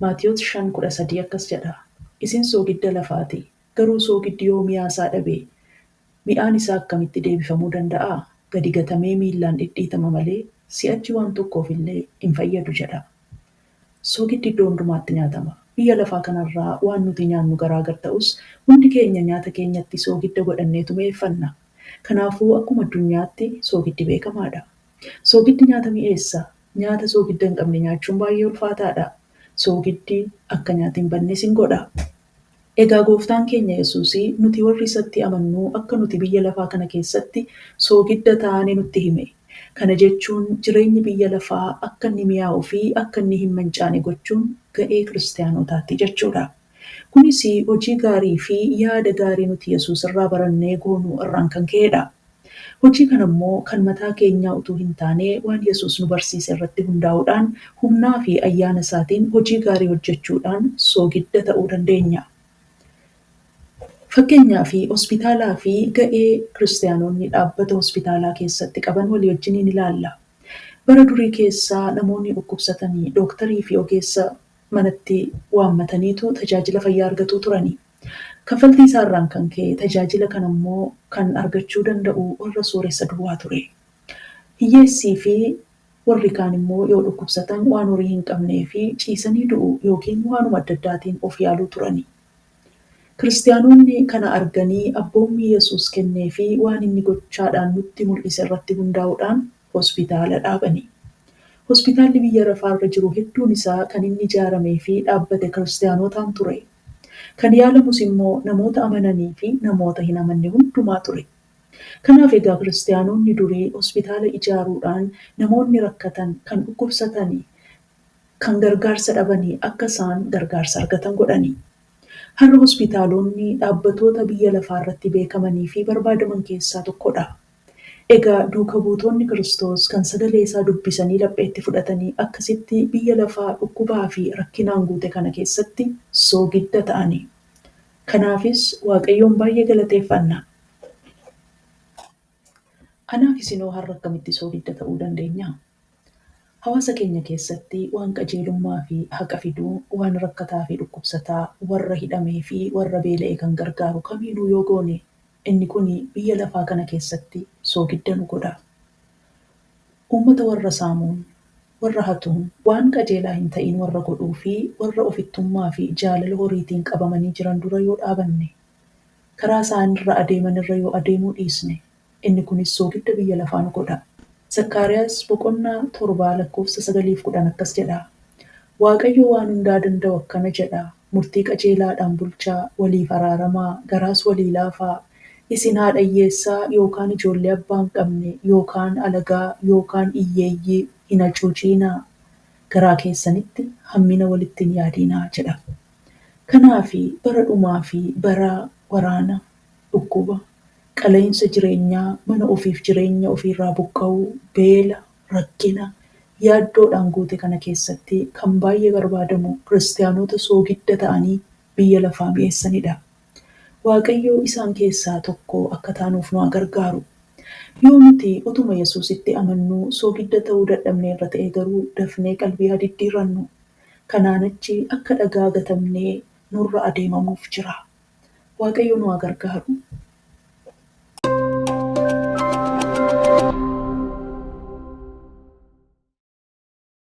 Maatiyoos 5:13 akkas jedha. Isin soogidda lafaati. Garuu soogiddi yoo mi'aa isaa dhabe, mi'aan isaa akkamitti deebifamuu danda'a? Gadi gatamee miillaan dhidhiitama malee si'achi waan tokkoof illee hin fayyadu jedha. Soogiddi iddoo hundumaatti nyaatama. Biyya lafaa kanarraa waan nuti nyaannu garaagar ta'us hundi keenya nyaata keenyatti soogidda godhanneetu mi'eeffanna. Kanaafuu akkuma addunyaatti soogiddi beekamaadha. Soogiddi nyaata mi'eessa. Nyaata soogidda hin qabne nyaachuun baay'ee ulfaataadha. Soogiddi akka nyaati hin badnes hin godha. Egaa gooftaan keenya Yesuus nuti warri isatti amannu akka nuti biyya lafaa kana keessatti soogidda taane nutti hime. Kana jechuun jireenyi biyya lafaa akka inni mi'aawuu fi akka inni hin mancaane gochuun ga'ee kiristaanotaati jechuudha. Kunis hojii gaarii fi yaada gaarii nuti Yesuus irraa barannee goonu irraan kan ka'edha. Hojii kana immoo kan mataa keenyaa utuu hin taane waan Yesuus nu barsiise irratti hundaa'uudhaan humnaa fi ayyaana isaatiin hojii gaarii hojjechuudhaan soogidda ta'uu dandeenya. Fakkeenyaaf hospitaalaa fi ga'ee kiristaanonni dhaabbata hospitaalaa keessatti qaban walii wajjiniin ilaalla. Bara durii keessaa namoonni dhukkubsatanii dooktarii fi ogeessa manatti waammataniitu tajaajila fayyaa argatu turani. Kaffaltii isaarraan kan ka'e tajaajila kana immoo kan argachuu danda'u warra sooressa duwwaa ture. Hiyyeessii fi warri kaan immoo yoo dhukkubsatan waan horii hin qabnee fi ciisanii du'u yookiin waanuma adda addaatiin of yaaluu turani. Kiristaanonni kana arganii abboommii Yesuus kennee fi waan inni gochaadhaan nutti mul'ise irratti hundaa'uudhaan hospitaala dhaabani. Hospitaalli biyya lafaarra jiru hedduun isaa kan inni ijaaramee fi dhaabbate kiristaanotaan ture. Kan yaalamus immoo namoota amananii fi namoota hin amanne hundumaa ture. Kanaaf egaa kiristaanonni durii hospitaala ijaaruudhaan namoonni rakkatan, kan dhukkubsatanii, kan gargaarsa dhabanii akka isaan gargaarsa argatan godhani. Har'a hospitaalonni dhaabbatoota biyya lafaarratti beekamanii fi barbaadaman keessaa tokkodha. Egaa duuka buutonni Kiristoos kan sagalee isaa dubbisanii lapheetti fudhatanii akkasitti biyya lafaa dhukkubaa fi rakkinaan guute kana keessatti soogidda ta'ani. Kanaafis Waaqayyoon baay'ee galateeffanna. Anaaf isinoo har'a akkamitti soogidda ta'uu dandeenya? Hawaasa keenya keessatti waan qajeelummaa fi haqa fiduu, waan rakkataa fi dhukkubsataa, warra hidhamee fi warra beela'e kan gargaaru kamiinuu yoo goone inni kun biyya lafaa kana keessatti soogidda nu godha. Uummata warra saamuun, warra hatuun, waan qajeelaa hin ta'in warra godhuu fi warra ofittummaa fi jaalala horiitiin qabamanii jiran dura yoo dhaabanne, karaa isaan irra adeeman irra yoo adeemuu dhiisne, inni kunis soogidda biyya lafaa nu godha. Zakkaariyaas boqonnaa 7 lakkoofsa 9-10 akkas jedha. Waaqayyo waan hundaa danda'u akkana jedha. Murtii qajeelaadhaan bulchaa, waliif araaramaa, garaas walii laafaa. Isin haadha hiyyeessaa yookaan ijoollee abbaa hin qabne yookaan alagaa yookaan hiyyeeyyii hin hacuucinaa. Garaa keessanitti hammina walitti hin yaadinaa jedha. Kanaaf bara dhumaa fi bara waraana, dhukkuba, qala'iinsa jireenyaa, mana ofiif jireenya ofiirraa buqqa'uu, beela, rakkina, yaaddoodhaan guute kana keessatti kan baay'ee barbaadamu kiristaanota soogidda ta'anii biyya lafaa mi'eessanidha. Waaqayyo isaan keessaa tokko akka taanuuf nu haa gargaaru. Yoo nuti utuma Yesuusitti amannuu soogidda ta'uu dadhabne irra ta'e garuu dafnee qalbii haa diddiirrannu. Kanaan achi akka dhagaa gatamnee nurra adeemamuuf jira. Waaqayyo nu haa gargaaru.